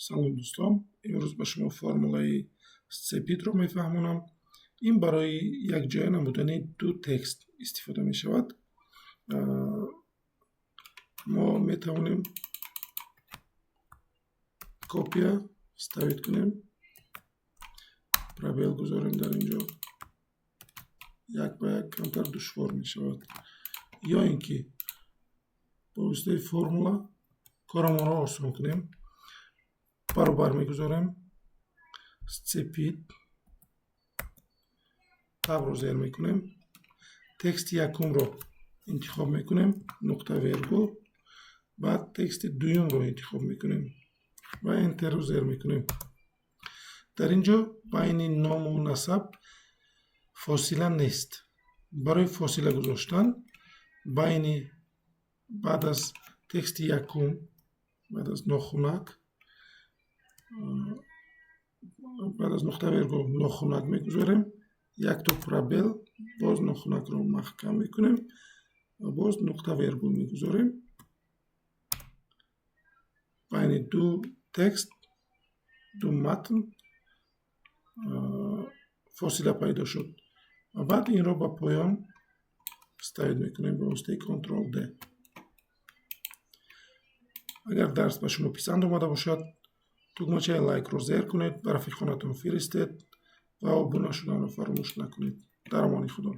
Салом, дӯстон! Имрӯз ба шумо формулаи сцепить ро мефаҳмонам. Ин барои якҷоя намудани ду текст истифода мешавад. Мо метавонем копия вставить кунем, пробел гузорем. Дар ин ҷо як ба як камтар душвор мешавад. Ё ин ки ба воситаи формула корамонро осон кунем. Баробар мегузорем, сцепить, Tab ро зер мекунем, тексти якумро интихоб мекунем, нуқта вергул, баъд тексти дуюмро интихоб мекунем ва Enter ро зер мекунем. Дар ин ҷо байни ному насаб фосила нест. Барои фосила гузоштан байни баъд аз тексти якум, баъд аз нохунак, баъд аз нуқта вергул нохунак мегузорем, якто пробел, боз нохунакро маҳкам мекунем ва боз нуқта вергул мегузорем. Байни ду текст, ду матн фосила пайдо шуд ва баъд инро ба поён вставить мекунем ба воситаи Control D. Агар дарс ба шумо писанд омада бошад, тугмачаи лайкро зер кунед, ба рафиқонатон фиристед ва обуна шуданро фаромӯш накунед. Дар амони Худо.